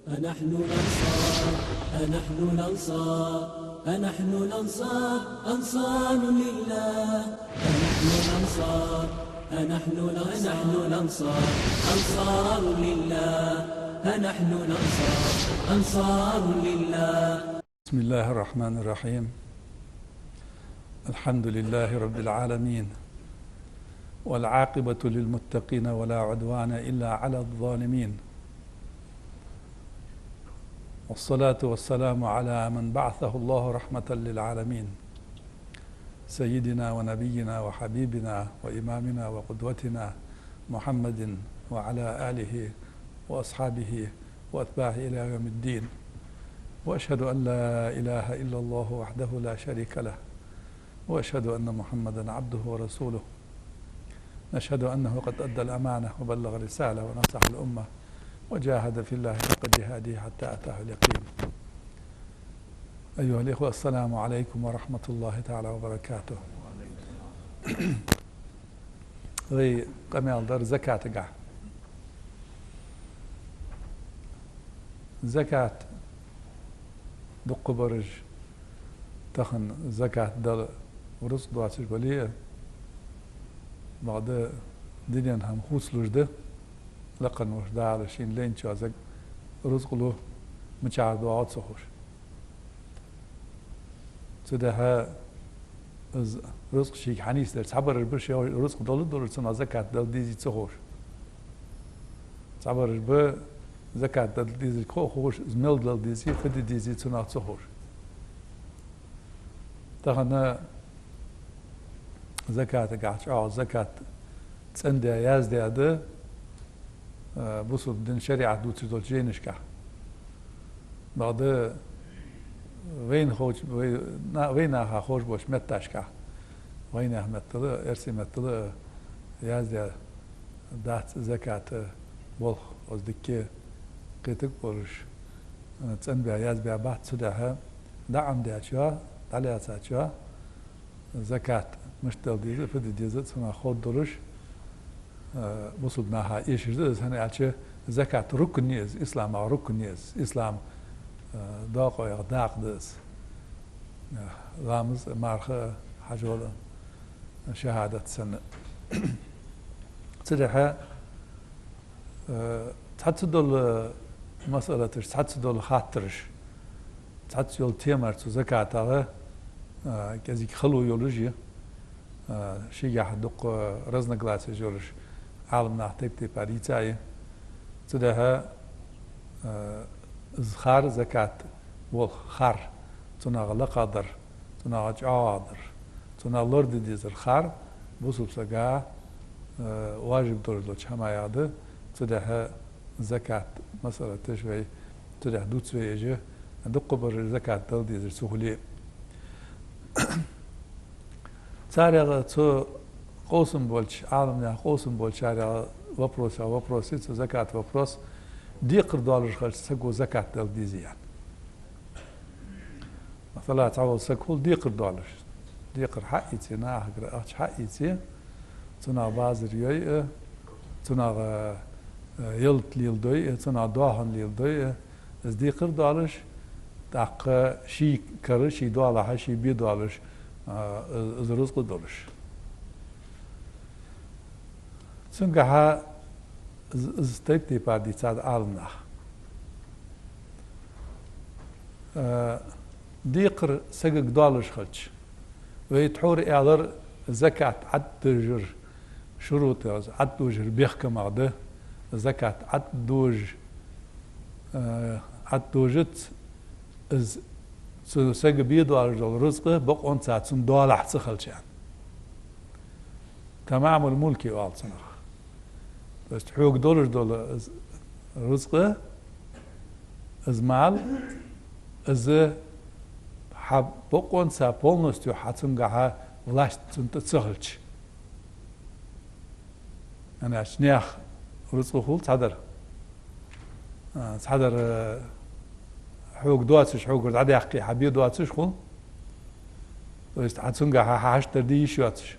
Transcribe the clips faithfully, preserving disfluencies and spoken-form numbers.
أنحن الأنصار، أنحن الأنصار، أنحن الأنصار، أنصار لله. أنحن الأنصار، أنحن الأنصار، أنحن الأنصار، أنصار لله. أنحن الأنصار، أنصار لله. بسم الله الرحمن الرحيم. الحمد لله رب العالمين، والعاقبة للمتقين، ولا عدوان إلا على الظالمين، والصلاة والسلام على من بعثه الله رحمة للعالمين، سيدنا ونبينا وحبيبنا وإمامنا وقدوتنا محمد، وعلى آله وأصحابه وأتباعه إلى يوم الدين. وأشهد أن لا إله إلا الله وحده لا شريك له، وأشهد أن محمدا عبده ورسوله. نشهد أنه قد أدى الأمانة وبلغ الرسالة ونصح الأمة وجاهد في الله حق جهاده حتى أتاه اليقين. أيها الإخوة، السلام عليكم ورحمة الله تعالى وبركاته. Вай къамаьл дар закатагахь. Закат дукха бараш тахан закат дала рузкъа доацаш бале а, бакъда дунен хӀама хувцалуш да, лакха волча Дала шийна лайначоа зак-, рузкъа лу, мичара доагӀа ца ховш. Цудухьа из рузкъа шийга хьанийсдар. Цхьабараш ба шоай рузкъа долаш долаш, цунах закат дала дезий ца ховш. Цхьабараш ба закат дала дезилга хов а ховш, из мел дала дезий, фу де дезий цунах ца ховш. Тахан закатагахь чӀоагӀа закат цӀендаь, яздаь да, а, бусалба дина шариӀат дувцаш долча жайнашкахь. Бакъда вайна ховча, вай-, на-, вайнаха ховш болча метташкахь, вайнаьха меттала, эрсий меттала яздаь дац заката болх, оаз дикка кхетарг болаш, а, цӀенбаь, язбаь бац. Цудухьа дӀаӀомадаьчоа, дӀалаьцачоа, закат мишта дала деза, фу де деза, цунах ховргдолаш, а, бусалба наха эшаш да из, хӀана аьлча закат рукн я из, исламах рукн я из, ислама, а, доакъоех дакъа да из. А, ламаз а, марха а, хьажол а, шахӀадат санна. Цудухьа Э, цхьацца дола масъалаташ, цхьацца дола хаттараш, цхьацца йола темаш цу закатагӀа, э, кӀезига хало йолаш я, э, шийгахь дукха разногласеш йолаш Ӏаламнаха тайп-тайпара йийца я. Цудухьа, э, из хар, закат болх хар, цунах лакхагӀдар, цунах чӀоагӀагӀдар, цунах лораде дезар хар бусалба сага, э, важиб долаш долча хӀамаех да. Цудухьа закат масъалаташ вай цудухьа дувц вай, уж дукха бараш закат дала дезар ца хуле а. ЦарегӀа цу къовсам болча, Ӏаламнаьха къовсам болчарех вопросех вопрос я, цу закат вопрос: декхар доаллаш хилча саго закат дала дезий, аьнна. Масала, цхьавола саг хул декхар доаллаш. Декхар хьаийце, нахагара ахча хьаийце, цунах базар йой а, цунах, э, э, ялат леладой а, цунах доахан леладой а, из декхар доаллаш, тӀаккха ший кара, ший доалахьа, ший бе доаллаш, э, из, из рузкъа долаш. Цунгахьа из, из тайп-тайпара дийцад Ӏаламнаха. Э, декхар сагага доаллаш хилча, вай тхьовра аьлар, закат Ӏаддожар шурутех, из Ӏаддожар бехкамех да, закат Ӏаддож-, э, Ӏаддожац из цу сага бе доаллаш дола рузкъа бокъонца цун доалахьа ца хилча, аьнна. Тамамул мулки оал цунах. То есть хьога долаш дола из рузкъа, из мал, из хьа бокъонца, полностью хьа цунгахьа власть цун тӀа ца хилча. ХӀана аьлча наьха рузкъа хул цхьадар. А, цхьадар, э, хьога доацаш, хьогара дӀадаьккхе, хьа бе доацаш хул. То есть хьа цунгахьа хьа хьашт дар де йиш йоацаш.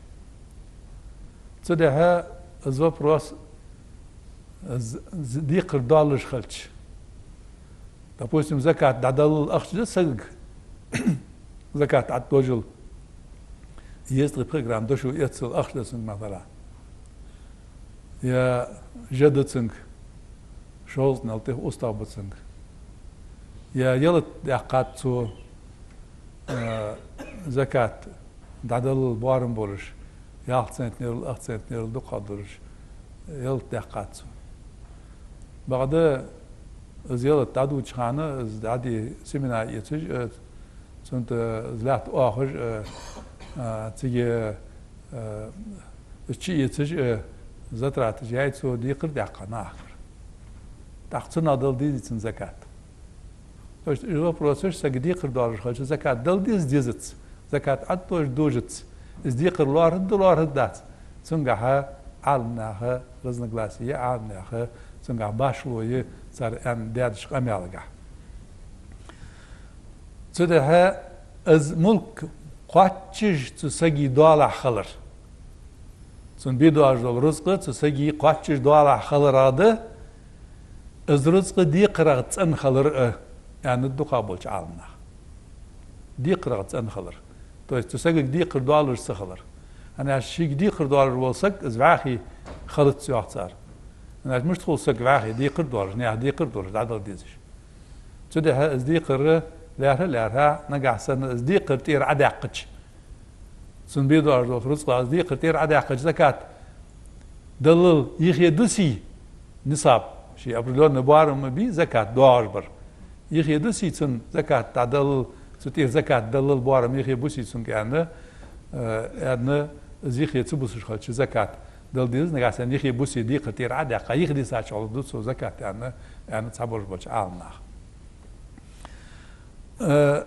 Цудухьа из вопрос, з-, з-, декхар доаллаш хилча, Допустим, закат дӀадаллал ахча да сагага, закат Ӏаддожал, езткъеи пхи грамм дошо эццал ахча да цунга, масала. Е жа да цунга, шовзткъанал тӀех устагӀа ба цунга. Е ялат даьккхад цо, э, закат дӀадаллал боарам болаш, ялх центнерал, ах центнерал дукхагӀа долаш, ялат даьккхад цо. Бакъда из ялат дӀадувцача хана, из дӀаде семена эцаш, э, цунна тӀа из лаьтта оахаш, э, э, цига, э, из чуэцаш, э, затраташ яьй цо, декхар даьккхад нахагара. ТӀаккха цунах дала дезий цунна закат? То есть из вопросаш сага декхар доалаш хилча, закат дала деза, дезац. Закат Ӏаддожа, дожац. Из декхар лоархӀаргда, лоархӀаргдац. Цунгахьа Ӏаламнаха разногласие я, Ӏаламнаха цунгахьа башхало я, цар аьнна даьдача къамаьлагахьа. Цудухьа из мулк кхоачаш цу сага доалахь хилар. Цунна бе доагӀаш дола рузкъа цу сага кхоачаш доалахь хиларах да, из рузкъа декхарах цӀена хилар а, аьннад дукхагӀболча Ӏаламнаха. Декхарах цӀена хилар. То есть цу сагага декхар доаллаш ца хилар. ХӀана аьлча шийга декхар доаллаш вола саг, из вӀаьхий хилац, йоах цар. ХӀана аьлча мишта хул саг вӀаьхий, декхар доаллаш, наьха декхар долаш, дӀадала дезаш? Цудухьа из декхар лаьрхӀа а лаьрхӀа, нагахьа санна из декхар тӀера Ӏодаьккхача, цунна бе доагӀаш дола рузкъах из декхар тӀера Ӏодаьккхача, закат даллал юхе дусий нисаб, ший определённый боарам ма бий, закат доагӀаш бар. Юхе дусий цунна закат дӀадаллал, цу тӀера закат даллал боарам юхе бусий цунга аьнна, э, аьнна, из юхе ца бусаш хилча, закат дала деза, нагахьа санна юхе бусий, декхар тӀера Ӏодаьккха, юхе дисача гӀолла ду цо закат аьнна, аьннад цхьабараш болча Ӏаламнаха. Э,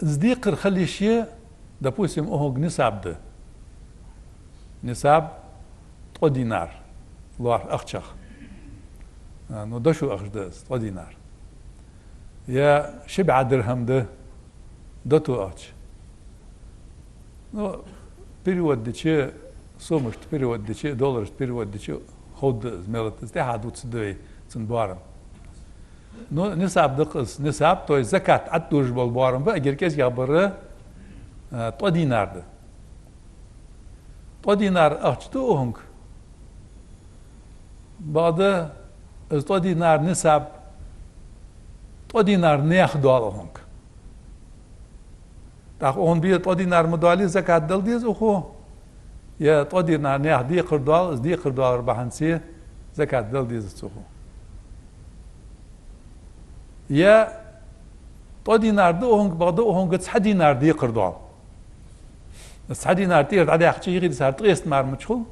из декхар хила йиш я, допустим, укхунга нисаб да. Нисаб ткъо динар лоархӀ ахчах. А, ну, дошо ахча да из, ткъо динар. Е ши бӀаь дирхӀам да, дото ахча. Ну, перевод дича, сомашта перевод дича, долларашта перевод дича, ховргда из мел да, из тӀехьа дувцаргда вай цун боарам. Ну, нисаб да-кх из, нисаб, то есть закат Ӏаддожаш бола боарам ба, эггара кӀезигагӀбар, э, ткъо динар да. Ткъо динар ахча да укхунга. Бакъда из ткъо динар нисаб, ткъо динар наьха доал укхунга. ТӀаккха укхунна бе ткъо динар ма доаллий, закат дала деза укхо? Е ткъо динар наьха декхар доал, из декхар доалар бахьанца закат дала дезац укхо? Е ткъо динар да укхунга, бакъда укхунга цхьа динар декхар доал. Цхьа динар тӀера дӀадаьккхача, юхедисар ткъеста мара мича хул?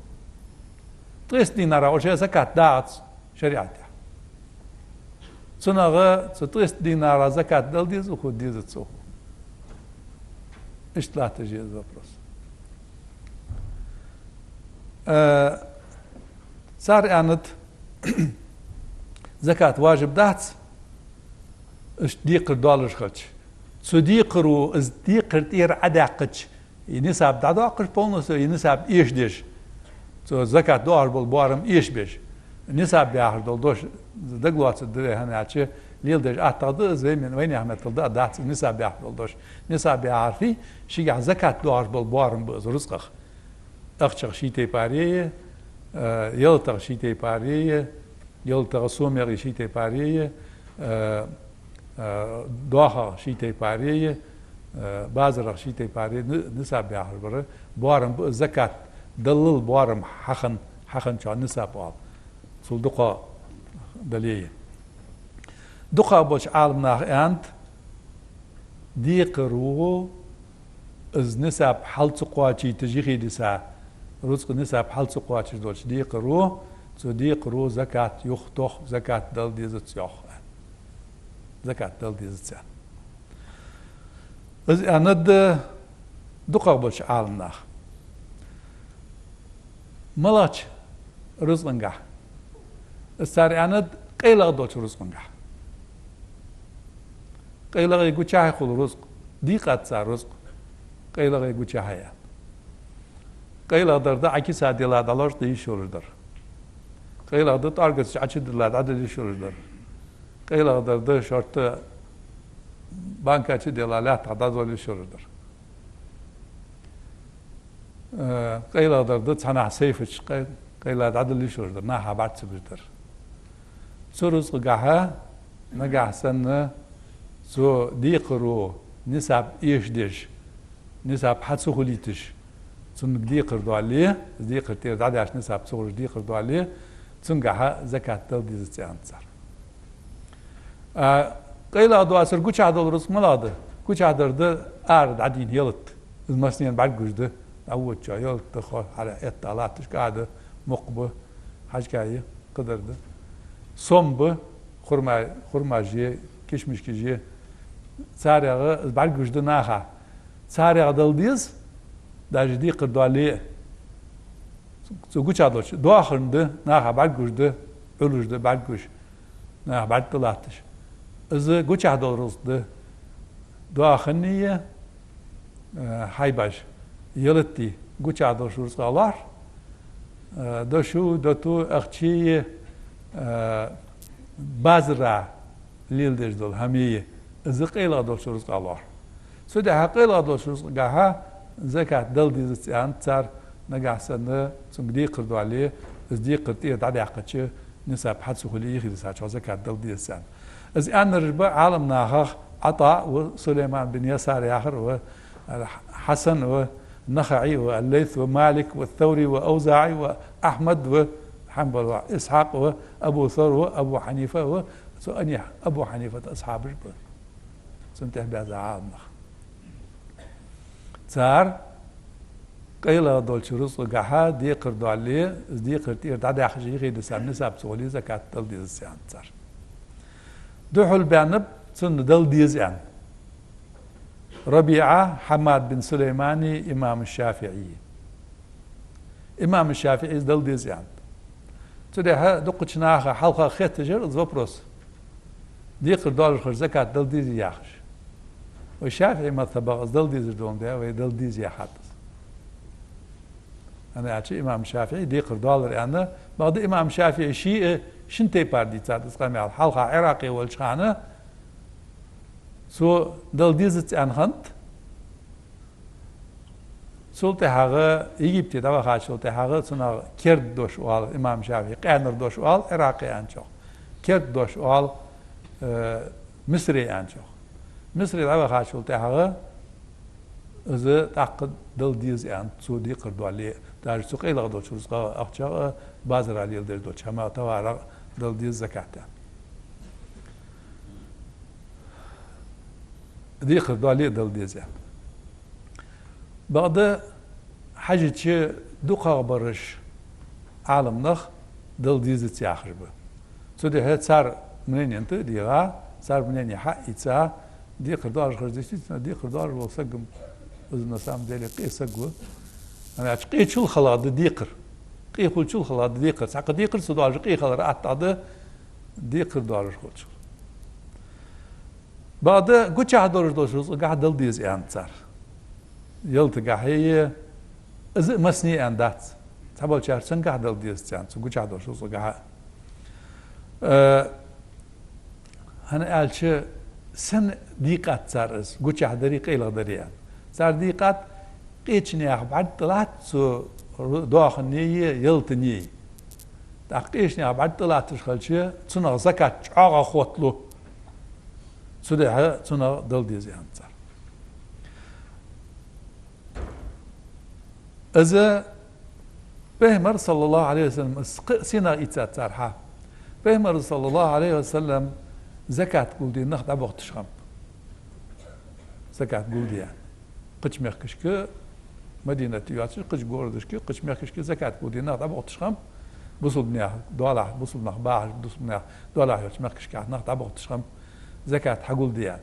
Ткъеста динара уже закат дагӀац шариӀатехь. Цунах, цу ткъеста динара закат дала деза укхо, дезац укхо? Иштта латташ я из вопрос. Э, цар аьннад, закат важиб дац, иштта декхар доаллаш хилча. Цу декхаро из декхар тӀера Ӏодаьккхача, из нисаб дӀадоаккхаш полностью, из нисаб эшадеш, цо закат доагӀаш бола боарам эшабеш, нисаб яхаш дола дош дагалоацаргда вай, хӀана аьлча леладеш аттагӀа да из, вай мен-, вайнаьха меттала да а дац из нисаб яхаш дола дош. Нисаб яхар фуй? Шийгахьа закат доагӀаш бола боарам ба из рузкъах. Ахчах ший тайпара я, э, ялатах ший тайпара я, ялатах, сомагӀа ший тайпара я, э, э, доахах ший тайпара я, э, базарах ший тайпара я, ни-, нисаб яхаш бар боарам ба, закат даллал боарам хьахинна, хьахинначоа нисаб оал. Цул дукхагӀа дале а. ДукхагӀболча Ӏаламнаха аьннад, декхаро из нисаб хьал ца кхоачийташ юхедиса, рузкъа нисаб хьал ца кхоачаш долча декхаро, цу декхаро закат юхатох, закат дала дезац йоах. Закат дала дезац аьнна. Из аьннад дукхагӀболча Ӏаламнаха. МалагӀча рузкъангахьа? Из цар аьннад, къайлагӀа долча рузкъангахьа. КъайлагӀа гучахьа хул рузкъа, дийкъад цар рузкъа къайлагӀа гучахьа, аьнна. КъайлагӀдар да Ӏа кица дилла дӀалош дӀа йиш йолаш дар. КъайлагӀа да тӀоаргаца Ӏочудилла дӀадала йиш йолаш дар. КъайлагӀдар да шортта банка чу а делла, лаьттах дӀадолла йиш йолаш дар. Э, къайлагӀдар да цхьаннахьа сейфа чу къай-, къайла дӀадала йиш йолаш дар, наха бӀарга ца беш дар. Цу рузкъагахьа нагахьа санна цу декхаро нисаб эшадеш, нисаб хьа ца хулийташ, цунга декхар доале, из декхар тӀера дӀадаьлча нисаб ца хулаш декхар доале, цунгахьа закат дала дезац аьннад цар. А, къайлагӀа доацар гучахь дола рузкъа малагӀа да? Гучахь дар да ара дӀадийна ялат. Из массанена бӀаргагуш да. ДӀаводачоа ялат да, хо-, хьара этта латташ кӀа да, мукх ба, хьажкай, кхыдар да. Сом ба, хурма-, хурмаш я, кишмишкаш я. ЦарегӀа из бӀаргагуш да наха. ЦарегӀа дала деза, даже декхар доале а. Цу гучахь долча доахан да, наха бӀаргагуш да, Ӏулуш да бӀаргагуш, наха бӀарга тӀалатташ. Из гучахь дола рузкъа да. Доахани, э, хьайбаш, ялати гучахь долча рузкъах лоархӀ, э, дошув, дотув, ахчеи, э, базара леладеш дола хӀамеи, из къайлагӀа долча рузкъах лоархӀ. Цудухьа къайлагӀа долча рузкъагахьа закат дала дезац аьннад цар, нагахьа санна цунга декхар доале, из декхар тӀера дӀадаьккхача, нисаб хьа ца хуле, юхедисача закат дала дезац аьннад. Из аьннараш ба Ӏаламнахах ӀатӀаъ ва, Сулайман бин Ясар яхар ва, Хьасан ва, НахаӀи ва, Аллайс ва, Малик ва, Саври ва, АвзаӀи ва, Ахьмад ва, Хьанбал ва, Исхьакъ ва, Абу Савр ва, Абу Хьанифа ва, цу Ани-, Абу Хьанифата асхьабаш ба. Цунна тӀехьа баьза Ӏаламнах. Цар къайлагӀа долча рузкъагахьа декхар доале, из декхар тӀера дӀадаьккхача юхедиса нисаб ца хуле, закат дала дезац аьннад цар. Духьал баьннаб цунна дала деза аьнна РабиӀа, Хьаммад бин Сулаймани, имам ШафиӀи. Имам ШафиӀийс дала деза аьннад. Цудухьа дукхача наха хьалха хетташ яр из вопрос. Декхар доаллаш хилча закат дала дезий яхаш. Вай ШафиӀий мазхӀабах из дала дезаш доландаь, вай дала деза яхад из. ХӀана аьлча имам ШафиӀий декхар доаллар аьнна, бакъда имам ШафиӀий ше а шин тайпара дийцад из къамаьл. Хьалха Ӏиракъе волча хана цо дала дезац аьнна хиннад, цул тӀехьагӀа, Египте дӀавахачул тӀехьагӀа, цунах керда дош оал имам ШафиӀий, къаьнара дош оал Ӏиракъе аьнначох, керда дош оал, э, Мисре аьнначох. Мисре дӀавахачул тӀехьагӀа из тӀаккха дала деза аьннад, цо декхар доале, даже цу къайлагӀа долча рузкъах, ахчах а, базара леладеш долча хӀамах, товарах дала деза закат аьнна. Декхар доале а дала деза аьнна. Бакъда хьажача дукхагӀбараш Ӏаламнах дала дезац яхаш ба. Цудухьа цар мнени тӀа а дийгӀа, цар мнени хьа а ийца, декхар доаллаш хилча, действительно, декхар доаллаш вола саг-м, из на самом деле къе саг ва. ХӀана аьлча къечул хала да декхар. Къе хулачул хала да декхар. Цхьаккха декхар ца доаллаш къе хилар атта да, декхар доаллаш хулачул. Бакъда гучахь долаш долча рузкъагахьа дала деза аьннад цар. Ялатагахьеи, из а массане аьнна дац. Цхьаболчар цунгахьа дала дезац аьннад, цу гучахь долча рузкъагахьа. Э, хӀана аьлча, сенна дийкъад цар из, гучахь дарий, къайлагӀа дарий аьнна? Цар дийкъад, къеча наьха бӀарга тӀалатт цу ру-, доаханеи, ялатанеи. ТӀаккха къеча наьха бӀарга тӀалатташ хилча, цунах закат чӀоагӀа хотталу. Цудухьа цунах дала деза аьннад цар. Из Пайхамар, саллаллахӀу Ӏалайхи ва саллам, из кхы а сенах ийцад цар хьа. Пайхамар, саллаллахӀу Ӏалайхи ва саллам, закат гулдаь нах дӀабохийташ хиннаб. Закат гулдаь. Кхыча мехкашка, Мадинате йоацаш, кхыча городашка, кхыча мехкашка закат гулдаь нах дӀабохийташ хиннаб. Бусалба наьха доалахьа, бусалба нах бахаш, бусалба наьха доалахьа йолча мехкашка нах дӀабохийташ хиннаб, закат хьагулдаь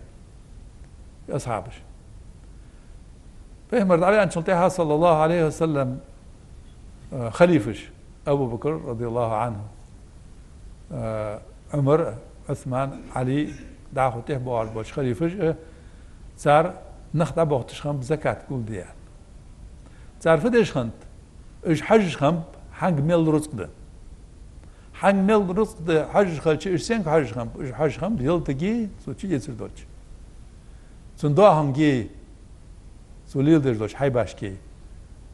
асхьабаша. Пайхамар дӀаваьнначул тӀехьагӀа, саллаллахӀу Ӏалайхи ва саллам, э, халифаш, Абу Бакр, радияллахӀу Ӏанху, э, Ӏумар, Ӏусман, Ӏали, дӀахо тӀехьа боагӀаш болча халифаша, э, цар нах дӀабохийташ хиннаб закат гулдаь. Цар фу деш хиннад? Уж хьажаш хиннаб, хьанга мел рузкъа да. Хьанга мел рузкъа да хьожаш хилча, уж сенга хьожаш хиннаб? Уж хьожаш хиннаб ялатага, цо чуэцар долча, цун доахамга, цо леладеш долча хьайбашка.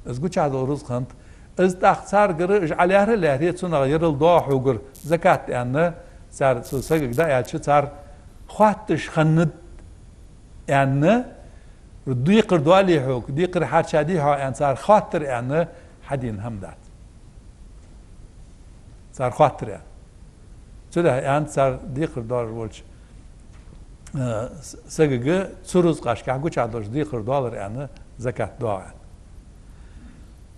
Из гучахь дола рузкъа хиннад. Из тӀаккха царгара, уж Ӏа лаьрхӀа а лаьрхӀе, цунах ярал доагӀа хьогара закат аьнна, цар цу сагага дӀааьлча, цар хоатташ хиннад аьнна, декхар доалий хьога, декхар хьарчадий хьо аьнна, цар хоаттар аьнна, хьадена хӀама дац. Цар хоаттар аьнна. Цудухьа аьннад цар декхар доалаш волча, э, с-, сагага цу рузкъашкахь гучахь долаш декхар доалар аьнна, закат доагӀа аьнна.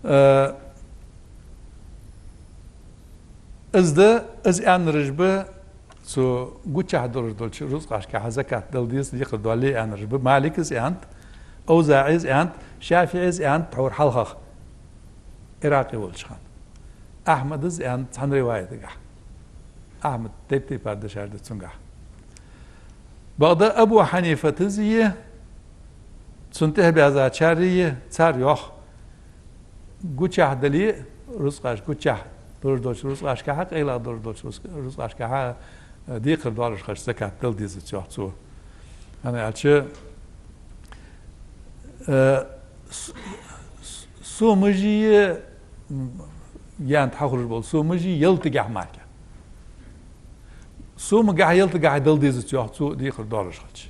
Э, из да, из аьннараш ба, цу гучахь долаш долча рузкъашкахь закат дала деза, декхар доале аьннараш ба. Малика из аьннад, АвзаӀи из аьннад, ШафиӀи из аьннад, тхьовра хьалхагӀа, Ӏиракъе волча хана. Ахьмада из аьннад цхьан риваятагахь. Ахьмада тайп-тайпара дешаш да цунгахь. Бакъда Абу Хьанифата из а, цунна тӀехьа баьзачар а, цар йоах, гучахь дале а, рузкъаш гучахь долаш долча рузкъашкахьа, къайлагӀа долаш долча рузкъ-, рузкъашкахьа, э, декхар доалаш хилча, закат дала дезац, йоах цо. ХӀана аьлча, э, с-, с-, сомаш а, м, янт хьахулаш бола сомаш а ялатагахь мара. Сомагахьа, ялатагахьа дала дезац, йоах цо, декхар доалаш хилча.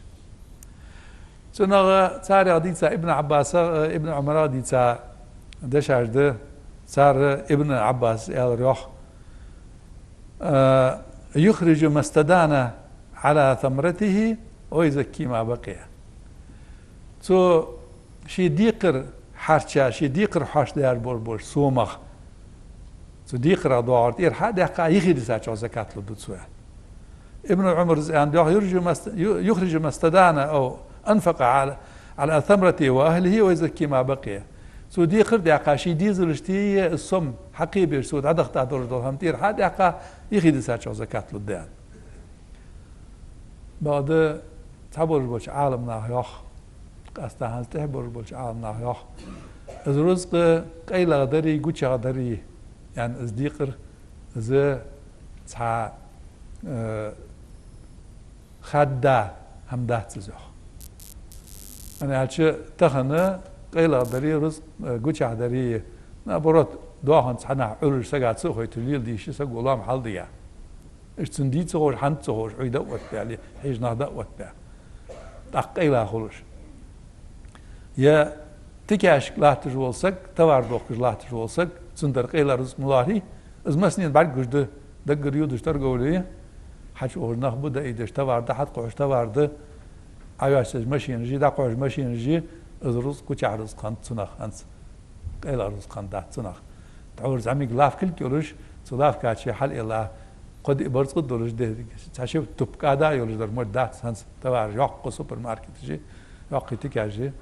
Цунах царех дийца Ибн Ӏаббаса, э, Ибн Ӏумара дийца дешаш да, цар Ибн Ӏаббаса аьлар, йоах, э: «يخرج ما استدان على ثمرته ويزكي ما بقي». Цо ший декхар хьарча, ший декхар хьош даьр бор-, бола сомах, цу декхарах доагӀар тӀера хьа а даьккха, юхе дисачох закат лургда цо. Ибн Ӏумара из аьннад, йоах: «يرجو ما است-، يو-، يخرج ما استدان أو أنفق على، على ثمرته وأهله ويزكي ما بقي». Цо декхар даьккха, ший дезалаштеи из сом хьакхебеш, цо дӀадахийта долаш дола хӀама тӀера хьа а даьккха, юхе дисачох закат лургда аьнна. Бакъда цхьабараш болча Ӏаламнаха йоах, къаьстта хӀанз тӀехьа бараш болча Ӏаламнаха йоах, из рузкъа къайлагӀа дари, гучагӀа дари, яӀни из декхар, из цхьа, э, хадда хӀама дац из, йоах. ХӀана аьлча тахан къайлагӀа дари, рузкъа, э, гучагӀа дари, наоборот, доахан цхьаннахьа Ӏуйраш сага ца а хойташ леладе йиш я, саго лоам хьалдига. Иштта цунна дий ца ховш, хӀанз ца ховш, Ӏуйда а оттабаь, хьежа нах да а оттабаь, тӀаккха къайлагӀа хулаш. Е тикашка латташ вола саг, товар дохкаш латташ вола саг, цунна дар къайлагӀа рузкъа ма лоархӀий, из массанена бӀаргагуш да, даггара йодаш торговля я, хьачуухаш нах ба, даийдеш товар да, хьатӀакхухьаш товар да, Ӏойоастаеш машинаш я, дӀакхухьаш машинаш я, из рузкъа гучахь рузкъа хиннад цунах хӀанз. КъайлагӀа рузкъа хиннадац цунах. Тхьовра зӀамига лавкалг йолаш, цу лавкаче хьалъилла, кхо-диъ барзкъа долаш, де, цхьа ши туппа кӀада а йолаш дар мо дац хӀанз, товараш йоккха супермаркеташ я, йоккхий тикаш я,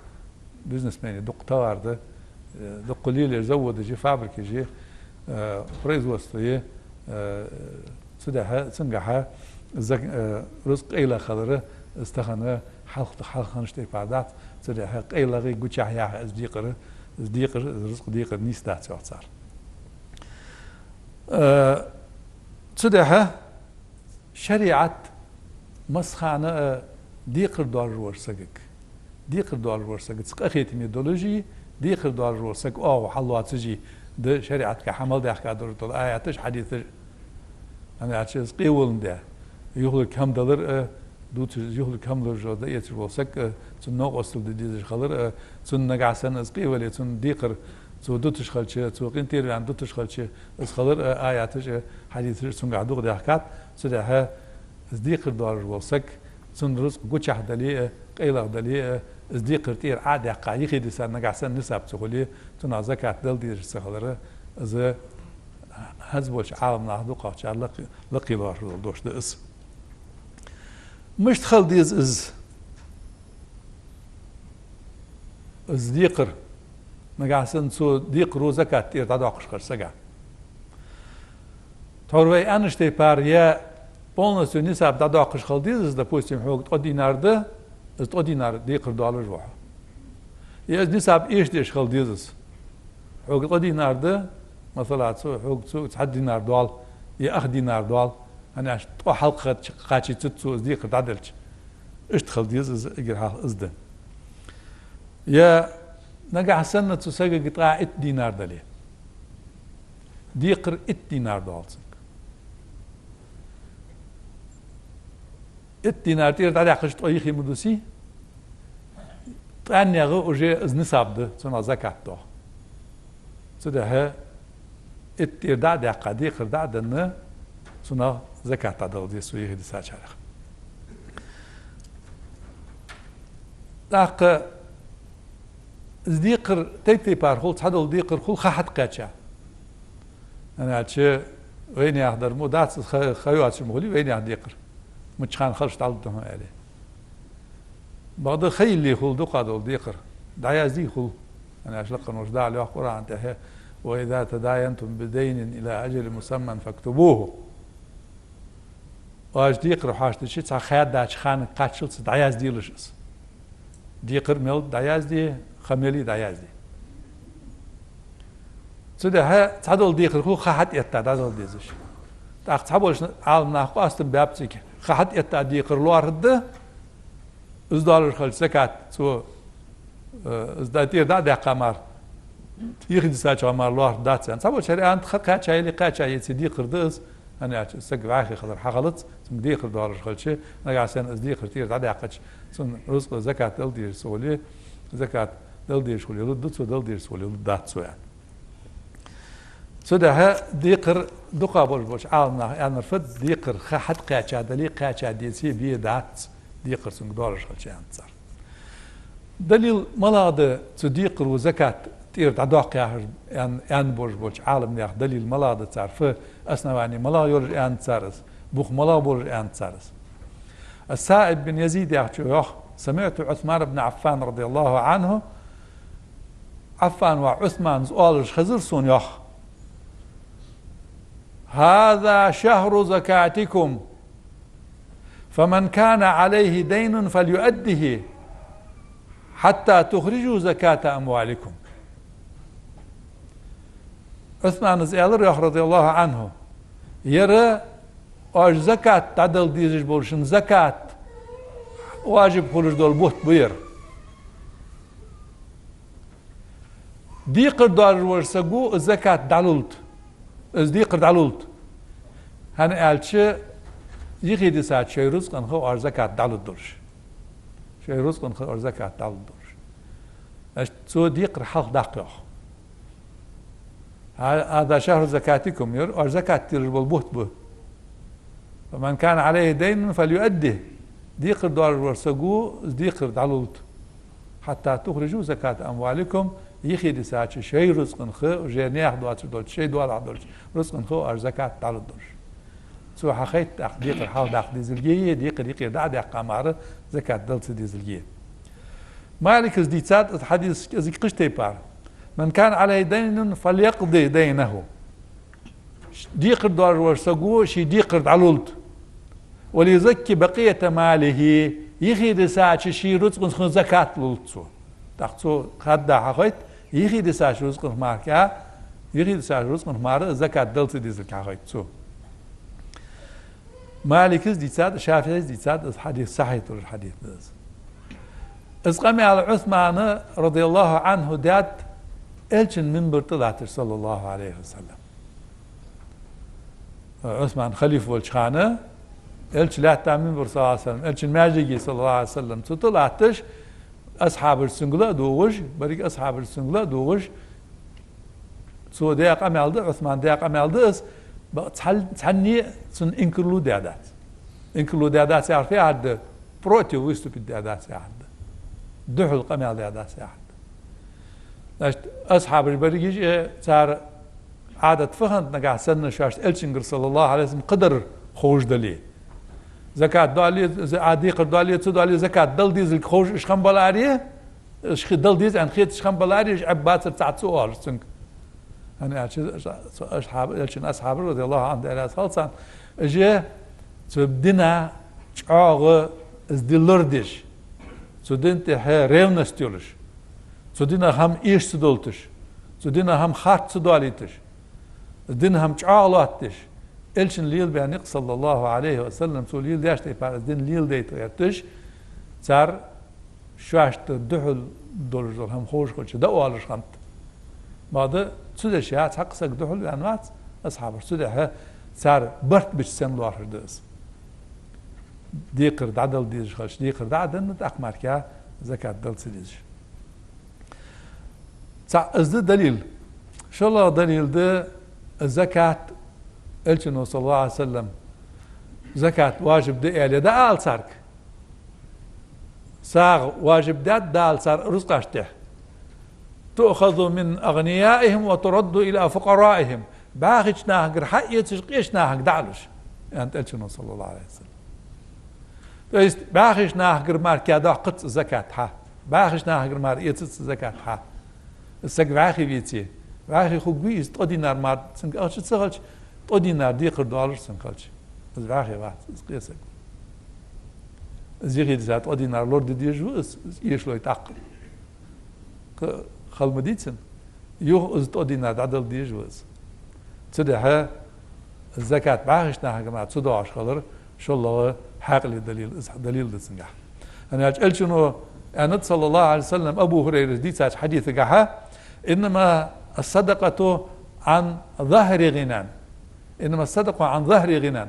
бизнесмений дукха товар да, э, дукха лелаеш заводаш я, фабрикаш я, э, производство я, э, цудухьа, цунгахьа зак-, э, рузкъа къайлагӀа хилар, из тахан хьалха, хьалха хиннача тайпара дац, цудухьа къайлагӀа, гучахьа яха из декхар, из декхар, из рузкъа декхар нийса дац, йоах цар. Э, цудухьа шариӀат массахана а декхар доалаш волча сагага, декхар доалаш волча сагаца къахетаме долаш а, декхар доалаш вола саг оагӀув хьаллоацаш а да шариӀатага хьа мел даьхка долаш дола аяташ, хьадисаш. ХӀана аьлча из къе воландаь, юхалург хӀама далар а, дувцаш, юхалург хӀама луш а, дӀаэцаш вола саг а, цунна новкъостал де дезаш хилар а, цунна нагахьа санна из къе вале, цунна декхар цо дуташ хилча, цо къинтӀера ваьнна дуташ хилча, из хилар а, аяташ а, хьадисаш а цунгахьа дукха даьхкад. Цудухьа из декхар доалаш вола саг, цун рузкъа гучахь дале а, къайлагӀа дале а, из декхар тӀера Ӏо а даьккха, юхе диса, нагахьа санна нисаб ца хуле, цунах закат дала дезаш ца хилар, из хӀанз болча Ӏаламнаха дукхагӀчар лакхе-, лакхе лоархӀаш дола дош да из. Мишта хила деза из, из декхар, нагахьа санна цу декхаро закат тӀера дӀадоаккхаш хилча сага? Тхьовра вай аьннача тайпара, е полностью нисаб дӀадоаккхаш хила деза из, допустим, хьога ткъо динар да, из ткъо динар декхар доалаш ва хьо. Е из нисаб эшадеш хила деза из. Хьога ткъо динар да, масала, цу, хьога цу цхьа динар доал, Е ах динар доал, хӀана аьлча тӀо хьалкхача кхачийцац цо из декхар дӀаделча. Иштта хила деза из, эггара хьалха из да. Е нагахьа санна цу сагага ткъаь итт динар дале, декхар итт динар доал цунга. Итт динар тӀера дӀадаьккхача тӀо йихи ма дусий, ткъаьннегӀа уже из нисаб да, цунах закат доагӀа. Цудухьа итт тӀера дӀа а даьккха, декхар дӀа а денна, цунах закат дӀадала деза цо йихи дисачарех. ТӀаккха из декхар тайп-тайпара хул, цхьадола декхар хул ха хьатӀакхаьча. ХӀана аьлча вайнаьха дар мо дац, ха, ха йоацаш ма хулий вайнаьха декхар. Мичча хана халш дӀалургда хьона аьле. Бакъда ха йилле хул дукхагӀдола декхар. ДӀаяздий хул. ХӀана аьлча лакха волча Дала йоах Къуръана тӀа: «وإذا تداينتم بدين إلى أجل مسمى فاكتبوه». Оаш декхар хьоаштадича, цхьа ха даьча ханага кхаччалца дӀаязделаш из. Декхар мел дӀаязде, ха мел дӀаязде. Цудухьа цхьадола декхар хул ха хьатӀаэтта дӀадала дезаш. ТӀаккха цхьаболча Ӏаламнаха къоастам баьб цига: ха хьатӀаэтта декхар лоархӀаргда, из доалаш хилча закат цо, э, из дӀа тӀера дӀа а даьккха мара, йихи дисачоа мара лоархӀаргдац аьнна. Цхьаболчар аьннад: ха кхаьча яле, кхаьча еце декхар да из, хӀана аьлча саг вӀаьхий хилар хьахилац, цунга декхар доалаш хилча, нагахьа санна из декхар тӀера дӀадаьккхача, цун рузкъа закат дала дезаш ца хуле, закат дала дезаш хуле лургда цо, дала дезаш ца хуле лургдац цо аьнна. Цудухьа декхар дукхагӀа болаш болча Ӏаламнаха аьннар фуд: декхар ха хьатӀакхаьча дале, кхаьча деце бе дац, декхар цунга доалаш хилча, аьннад цар. Далил малагӀа да цу декхаро закат тӀера дӀадоаккх яхаш аьн-, аьнна болаш болча Ӏаламнаьха далил малагӀа да цар, фу основани малагӀа йолаш аьннад цар из, бух малагӀа болаш аьннад цар из. Ас-Саиб бин Язид яхачо йоах: سمعت عثمان بن عفان رضي الله عنه, Ӏаффан воӀ Ӏусмана оалаш хезар сона, йоах: «هذا شهر زكاتكم، فمن كان عليه دين فليؤده حتى تخرجوا زكاة أموالكم». Ӏусмана аьлар, йоах, رضي الله عنه: «Ер оаш закат дӀадала дезаш болчун закат важиб хулаш дола бутт ба ер». Декхар доалаш волча саго из закат дӀалулда. Из декхар дӀалулда. ХӀана аьлча, йихи дисача шоай рузкъах оаш закат дӀалургдолаш. Шоай рузкъах оаш закат дӀалургдолаш. Значит, цо декхар хьалха даккха, йоах. «هذا شهر زكاتكم», ер оаш закат делаш бола бутт ба. «فمن كان عليه دين فليؤده». Декхар доалаш волча саго из декхар дӀалулда. «حتى تخرجوا زكاة أموالكم», йихи дисача шоай рузкъах, уже наьха доацаш долча, шоай доалахьа долча рузкъах оаш закат дӀалургдолаш. Цо хьахайт тӀаккха декхар хьалха даккха дезилга, декхар юкъера дӀа а даьккха мара, закат дала ца дезилга. Малика дийцад из хьадис кӀезига кхыча тайпара: «من كان عليه دين فليقض دينه». Декхар доалаш волча саго ший декхар дӀалулда. «وليزك بقية ماله», йихи дисача ший рузкъах закат лулда цо. ТӀаккха цо хадда хьахайт, йихи дисача рузкъах мара, йихи дисача рузкъах мара закат дала ца дезилга хьахайт цо. Малика дийцад, ШафиӀи дийцад, из хьадис сахьихь долаш хьадис да из. Из къамаьл Ӏусмана, رضي الله عنه, даьд Элчан минбар тӀа латташ, صلى الله عليه وسلم. Ӏусман халифа волча хана Элча лаьтта минбар, صلى الله عليه وسلم, Элчан маьждиге, صلى الله عليه وسلم, цу тӀа латташ, асхьабаш цунга ла а дугӀаш, берригаш асхьабаш цунга ла а дугӀаш, цо даь къамаьл да, Ӏусмана даь къамаьл да из, ба-, цхьан-, цхьанне а цунна инкарло даь дац. Инкарло даь дац яхар фу яхар да? Против выступить даь дац яхар да. Духьал къамаьл даь дац яхар да. Значит, асхьабаш берригаш а, э, цар Ӏадат фу хиннад нагахьа санна шоашта Элчангара, صلى الله عليه وسلم, кхыдар ховш дале. Закат доале, з-, а декхар доале, ца доале, закат дала дезилга ховш уж хиннабаларе, уж хи-, дала деза аьнна хеташ хиннабаларе, уж Ӏеббацар цаӀ ца оалаш цунга. ХӀана аьлча, аш-, аш-, асхьаб-, Элчан асхьабаш, رضي الله عنهم, Даьла раьза хилва царна, уж цу дина чӀоагӀа из ди лорадеш, цу дина тӀехьа ревность йолаш, цу динах хӀама эша ца долийташ, цу динах хӀама харц ца доалийташ, дина хӀама чӀоагӀа лоаттадеш, Элчано лелабаь никъ, саллаллахӀу Ӏалайхи ва саллам, цо леладеш тайпара из дин леладайта гӀерташ, цар шоашта духьал долаш дола хӀама ховш хилча, дӀаоалаш хиннад. Бакъда цу дешаца цхьаккха саг духьал ваьнна вац асхьабашта, цудухьа цар барт бича санна лоархӀаш да из. Декхар дӀадала дезаш хилча, декхар дӀа а денна, тӀаккха мара закат дала ца дезаш. ЦаӀ из да далил. ШоллагӀа далил да закат, Элчано, саллаллахӀу Ӏалайхи ва саллам, закат важиб да аьле, дӀаала царга. СагӀа важиб даьд Дала цар рузкъаш тӀа. تؤخذ من أغنيائهم وترد إلى فقرائهم. БӀаьхийча нахагара хьаэцаш, къеча нахага дӀалуш, аьннад Элчано, саллаллахӀу Ӏалайхи ва саллам. То есть бӀаьхийча нахагара мара кхы доаккхац закат хьа. БӀаьхийча нахагара мара эцац закат хьа. Саг вӀаьхий веце, вӀаьхий хургвий из, ткъо динар мара цунга ахча ца хилча, ткъо динар декхар доалаш цунга хилча, из вӀаьхий вац, из къе саг ва. Из юхедиса ткъо динар лораде дезаш ва из, из эшалой тӀаккха. Кхы хала ма дий цунна. Юха из ткъо динар дӀадала дезаш ва из. Цудухьа закат бӀаьхийча нахагара мара ца доагӀаш хилар шоллагӀа хьаькъале далил, из далил да цунгахьа. ХӀана аьлча Элчано аьннад, саллаллахӀу Ӏалайхи ва саллам, Абу ХӀурайрас дийцача хьадисагахьа: إنما الصدقة عن ظهر غنى. إنما الصدقة عن ظهر غنى.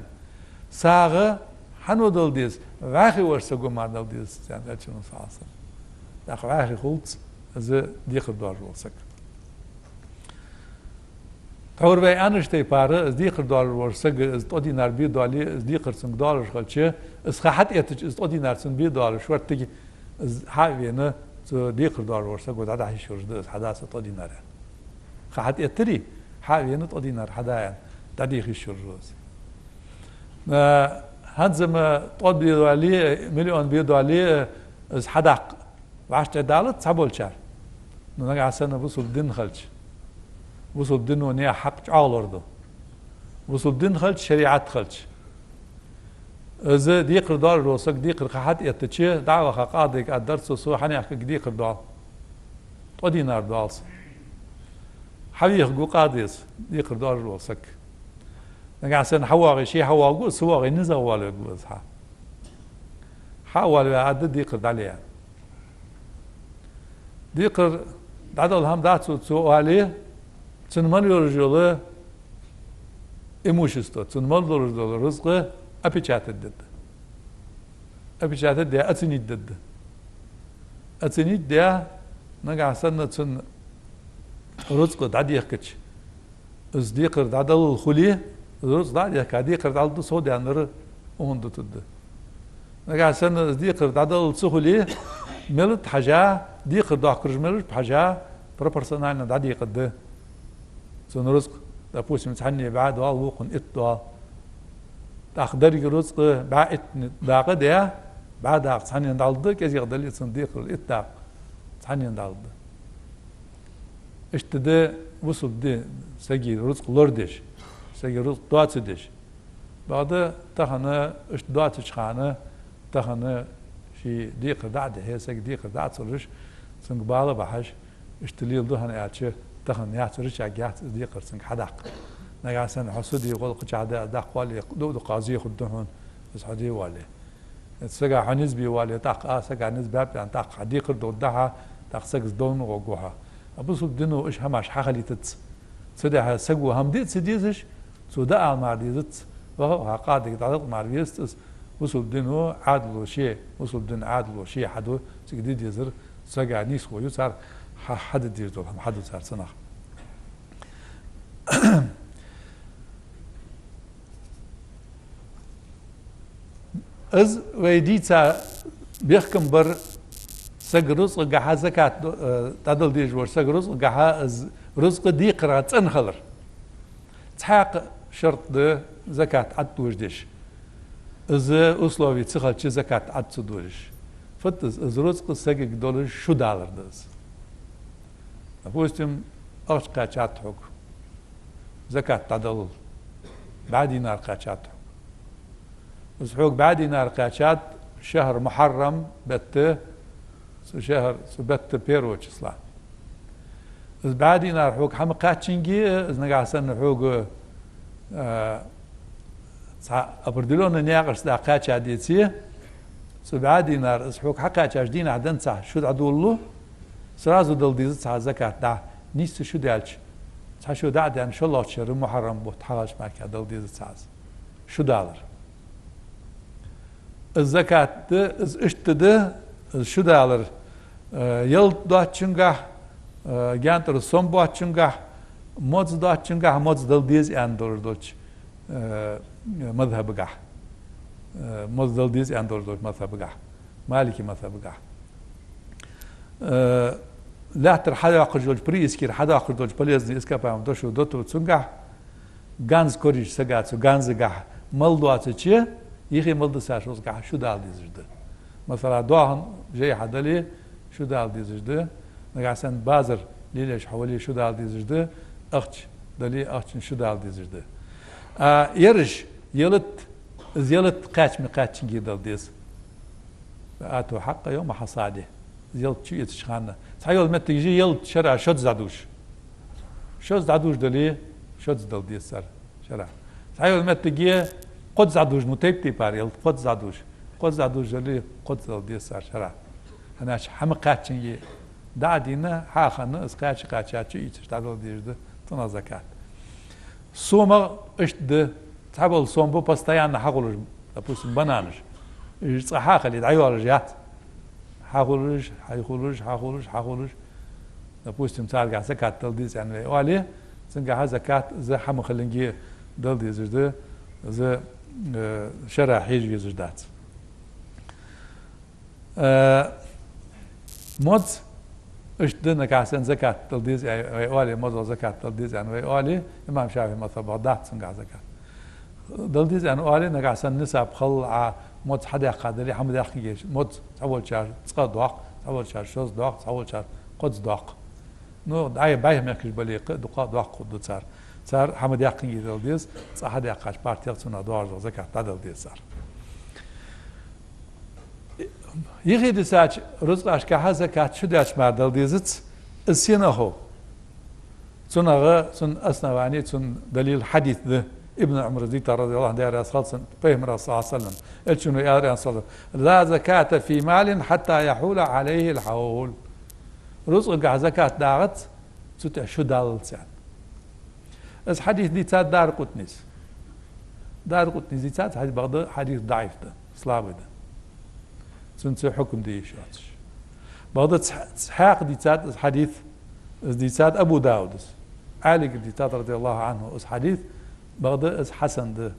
СагӀа хьан дала деза? ВӀаьхий волча саго мара дала деза, аьннад Элчано, саллаллахӀу Ӏалайхи ва саллам. ТӀаккха вӀаьхий хулац из декхар доалаш вола саг. Тхьовра вай аьннача тайпара, из декхар доалаш волча сага из ткъо динар бе доале, из декхар цунга доалаш хилча, из ха хьатӀаэттача, из ткъо динар цунна бе доалаш, шортта из хьа а вена, цу декхар доалаш волча саго дӀадахьа йиш йолаш да из, хьада са ткъо динар, аьнна. Ха хьатӀаэттарий, хьа а вена, ткъо динар хьада, аьнна, дӀадеха йиш йолаш да из. Э, хӀанз-м ткъо бе доале, миллион бе доале, из хьадаккха вӀаштӀехьадалац цхьаболчар. Ну, нагахьа санна бусалба ди хилча, бусалба дино наьха хьакъ чӀоагӀа лораду. Бусалба ди хилча, шариӀат хилча, из декхар доалаш вола саг декхар ха хьатӀаэттача, дӀа а ваха, къадига аргдар цо: со хьанехкага декхар доал. Ткъо динар доал са. Хьавехаргва къадес декхар доалаш вола саг. Нагахьа санна хьавоагӀе, ше хьавоагӀаргва, ца воагӀе, низагӀа воалавергва из хьа. Хьа а воалаваь, аргда: декхар дӀале, аьнна. Декхар дӀадала хӀама дац цо, цо оале, цун мел йолаш йола имущество, цун мел долаш дола рузкъа опечатать дергда. Опечатать даь, оценить дергда. Оценить даь, нагахьа санна цун рузкъа дӀадехкача, из декхар дӀадалал хуле, из рузкъа дӀа а дехка, декхар дӀалургда, сов даьннар укхунна дутаргда. Нагахьа санна из декхар дӀадалал ца хуле, мел да хьажа, декхар доаккхараш мел да хьажа, пропорционально дӀадекъаргда цун рузкъа. Допустим, цхьанне бӀаь доал, вокхунна итт доал. ТӀаккха деррига рузкъа бӀаь иттанна дакъа а даь, бӀаь дакъа цхьаннена дӀалургда, кӀезигагӀа дале цун декхарал, итт дакъа цхьаннена дӀалургда. Иштта да бусалба ди сага рузкъа лорадеш, сага рузкъа доацадеш. Бакъда тахан иштта доацача хана, тахан ший декхар дӀа а дихьа, сага декхар дӀа а ца луш, цунга бала бахьаш, иштта леладу, хӀана аьлча тахан яц, рычаг яц из декхар цунга хьадаккха. Нагахьа санна хьо суде, гӀулакхача хьада даккха воале, ду-, дукха зе хургда хьона, из хьо де воале. Сага хьо низ бе воале, тӀаккха а сага низ баьб аьнна, тӀаккха хьа декхар долда хьа, тӀаккха сагаца довна гӀоргва хьо. А бусалба дино уж хӀамаш хьахилийтац. Цудухьа саго хӀама де а ца дезаш, цо дӀаала мара дезац, ваха а ваха, къадига дӀадаккха мара везац из. Бусалба дино Ӏаьдало ше, бусалба дина Ӏаьдало ше хьаду, цига де дезар, сага нийсхо ю цар, хьа-, хьаде дезаш дола хӀама хьаду цар цунах. Из вай дийца бехкам бар сага рузкъагахьа закат, э, дӀадала дезаш волча сага рузкъагахьа из рузкъа декхарах цӀена хилар. Цхьаькха шарт да закат Ӏаддожадеш. Из услови ца хилча закат Ӏад ца дожаш. Фуд из? Из рузкъа сагага долаш шу далар да из. Допустим, ахча кхаьчад хьога, закат дӀадалал, бӀаь динар кхаьчад хьога. Из хьога бӀаь динар кхаьчад шахьар Мухьаррам бетта, цу шахьар, цу бетта первого числа. Из бӀаь динар хьога хӀама кхаьчанге, из нагахьа санна хьога, а, Цхьа определённый наькъашца дӀакхаьча деце, цу бӀаь динар из хьога хьакхаьчача дийнахьа денз цхьа шу дӀадолалу, сразу дала деза цхьа закат дӀа, нийсса шу даьлча, цхьа шу дӀа а даьнна, шоллагӀча шера мухьаррам бутт хьахилча мара дала деза цхьа из. Шу далар. Из закат да, из иштта да, из шу далар, э, ялат доацачунгахьа, э, гаьнтӀера сом боацачунгахьа, моз доацачунгахьа, моз дала деза аьнна долаш долча, э, мазхӀабагахьа. Э, моз дала деза аьнна долаш долча мазхӀабагахьа. Малики мазхӀабагахьа. Э, лаьттара хьадоаккхаш долча, приискера хьадоаккхаш долча полезный ископаемый дошо доту цунгахьа, ганз кораш сага цу ганзагахьа мала доацача, юхе мала дисача рузкъагахьа шу дала дезаш да. Масала, доахан жайна хьадале, шу дала дезаш да. Нагахьа санна базар лелаеш хьавале, шу дала дезаш да. Ахча дале, ахчанна шу дала дезаш да. А ераш ялат, из ялат кхаьча ма кхаьччинге дала деза. وآتوا حقه يوم حصاده. Из ялат чуэцача хана. Цхьайола моттигаш я ялат шера шозза дӀадувш. Шозза дӀадувш дале, шозза дала деза цар шера. Цхьайола моттиге кхозза дӀадувш, ну, тайп-тайпара ялат кхозза дӀадувш. Кхозза дӀадувш дале, кхозза дала деза цар шера. ХӀана аьлча хӀама кхаьччинге дӀа а дийна, хьахинна, из кхаьча-кхаьчача чуийцаш дӀадала дезаш да цунах закат. Сомах иштта да, цхьабола сом ба постоянно хьахулаш, допустим, бананаш. Уж цкъа хьахиле дӀайоалаш яц. Хьахулаш, хьахулаш, хьахулаш, хьахулаш. Допустим, царгахьа закат дала деза аьнна вай оале, цунгахьа закат из хӀама хилинге дала дезаш да, из, э, шера хьежа везаш дац. Э, моз, иштта да, нагахьа санна закат дала деза аьнна вай оале, мозах закат дала деза аьнна вай оале, имам ШафиӀий мазхӀабах дац цунгахьа закат. Дала деза аьнна оале, нагахьа санна нисаб хилла, а моз хьадаьккха дале, хӀама даьккхинге, моз цхьаволчар цкъа доаккх, цхьаволчар шозза доаккх, цхьаволчар кхозза доаккх. Ну, дӀай бӀайха мехкаш бале-кх, дукха доаккхаргда цар. Цар хӀама даьккхинге дала деза, цкъа хьадаьккхача партех цунах доагӀаш дола закат дӀадала деза цар. Юхе дисача рузкъашкахьа закат шу даьлча мара дала дезац, из сенах хов? Цунах, цун основани, цун далил хьадис да. Ибн Ӏумара дийцар, رضي الله عنه, Даьла раьза хилва цунна, Пайхамара, صلى الله عليه وسلم, Элчано аьлар, صلى الله عليه وسلم: لا زكاة في مال حتى يحول عليه الحول. Рузкъагахьа закат дагӀац, цу тӀа шу даллалца аьнна. Из хьадис дийцад Даракъутнис. Даракъутнис дийцад, хьадис, бакъда хьадис даӀиф да, слабый да. Цунца хьукм де йиш йоацаш. Бакъда цхьа-, цхьаькха дийцад из хьадис, из дийцад Абу Даудас. Ӏалигара дийцад, رضي الله عنه, из хьадис, бакъда из хьасан да.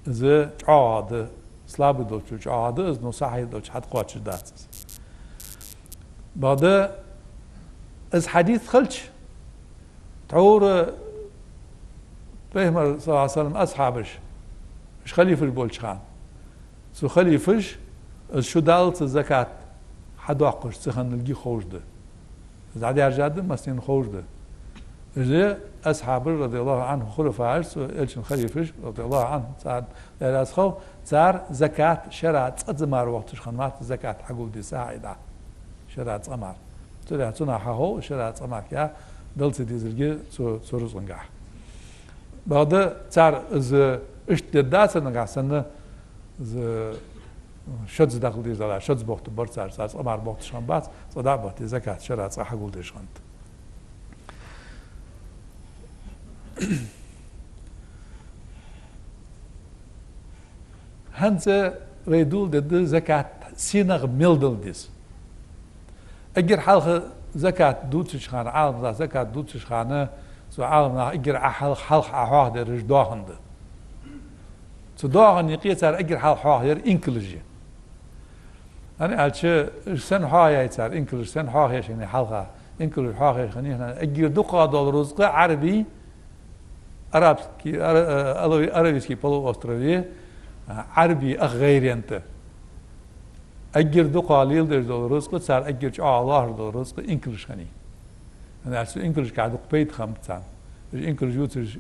Из чӀоагӀа да, слабый долчул чӀоагӀа да из, но сахьихь долча хьатӀакхоачаш дац из. Бакъда из хьадис хилча, тхьовра Пайхамара, صلى الله عليه وسلم, асхьабаш, уж халифаш болча хана, цу халифаша из шу даллалца закат хьадоаккхаш ца хиннилга ховш да. Из дӀадаьржад массанена ховш да. Уж асхьабаш, رضي الله عنه, хулафааш, цу Элчан халифаша, رضي الله عنه, цар Даьла раьза хилва, цар закат шера цкъа мара вохийташ хиннавац, закат хьагулде сахьа дӀа. Шера цкъа мара. Цудухьа цунах хьахов, шера цкъа мара кхы дала ца дезилга цу, цу рузкъангахьа. Бакъда цар из иштта дергдац, нагахьа санна из шозза даха дезаш дале, шозза бохийтаргбар цар, цар цкъа мара бохийташ хиннабац, цкъа дӀа а бахийте, закат шера цкъа хьагулдеш хиннад. ХӀанз вай доладергда закат сенах мел дала деза. Эггара хьалха закат дувцача хана, Ӏаламнаха закат дувцача хана, цу Ӏаламнаха эггара хьалха, хьалха Ӏохьоахадаьраш доахан да. Цу доахана юкъе цар эггара хьалха хьоахаяьр инкалаш я. ХӀана аьлча, уж сенна хьоахаяьй цар, инкалаш сенна хьоахаеш хиннай хьалха? Инкалаш хьоахаеш хиннай хӀана аьлча, эггара дукхагӀа дола рузкъа Ӏарбий, арабский, ара-, э, алави-, Аравийский полуострове, а, Ӏарбий ах гӀайрен тӀа. Эггара дукхагӀа леладеш дола рузкъа, цар эггара чӀоагӀа лоархӀаш дола рузкъа инкалаш хиннай. ХӀана аьлча цу инкалашкахьа дукха пайда хиннаб царна. Уж инкалаш ювцаш,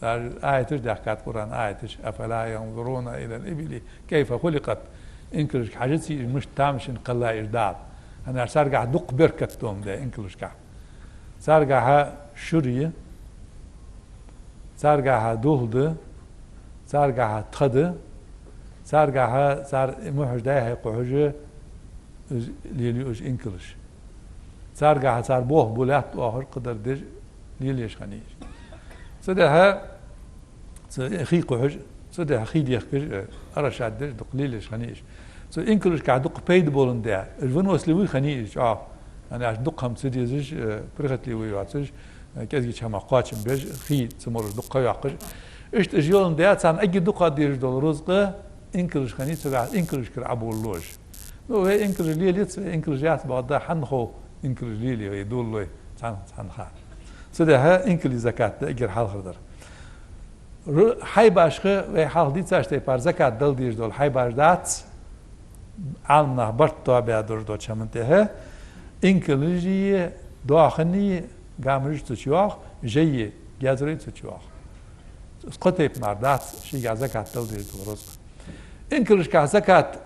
аяташ даьхкад, Къуръан аяташ: أفلا ينظرون إلى الإبل كيف خلقت. Инкалашка хьажаций уж, мишта тамашийна кхеллай уж Дала. ХӀана аьлча царгахьа дукха беркат долаш да инкалашкахьа. Царгахьа шура я, царгахьа дулх да, Царгахьа тха да, царгахьа цар мухьаш даьхьа кхухьаш, уж лелаю уж инкалаш. Царгахьа цар болх бу лаьтта оахаш, кхыдар деш, лелаеш хиннай уж. Цудухьа цу хий кхухьаш, цудухьа хий дехкаш, э, арашат деш, дукха лелаеш хиннай уж. Цу инкалашкахьа дукха пайда боландаь, уж выносливый хиннай уж чӀоагӀа. ХӀана аьлча дукха хӀама ца дезаш, э, прихотливый йоацаш, э, кӀезигача хӀамах кхоачам беш, хий цу молаш дукха ха йоаккхаш. Иштта уж йоландаь, царна эггара дукха дезаш дола рузкъа инкалаш хиннай, цигахьа инкалашкара Ӏоболалу уж. Ну, вай инкалаш лелаец, вай инкалаш яц, бакъда хьанна хов инкалаш лелае вай, долалой цхьан-, цхьаннахьа. Цудухьа инкалий закат да эггара хьалхардар. Ру-, хьайбашха, вай хьалха дийцача тайпара закат дала дезаш дола хьайбаш дац, Ӏаламнаха барт тоабаь долаш долча хӀаман тӀехьа, инкалаши, доахани, гамажи цу чу йоагӀа, жайи, гезари цу чу йоагӀа. Из кхо тайпа мара дац шийгахьа закат дала дезаш дола рузкъа. Инкалашкахьа закат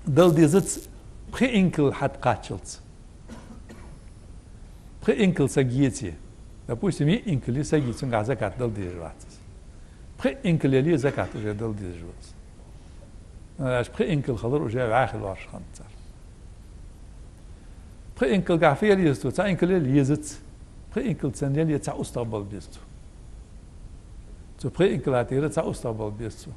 дала дезац пхи инкал хьатӀакхаччалца. Пхи инкал саг еце, допустим, йиъ инкал я сага, цунгахьа закат дала дезаш вац из. Пхи инкал яле закат уже дала дезаш ва из. Аш пхи инкал хилар уже вӀаьхий лоархӀаш хиннад цар. Пхи инкалгахьа фу яла еза цо? Цхьа инкал яла езац. Пхи инкал цун яле цхьа устагӀа бала беза цо. Цу пхи инкала тӀера цхьа устагӀа бала беза цо.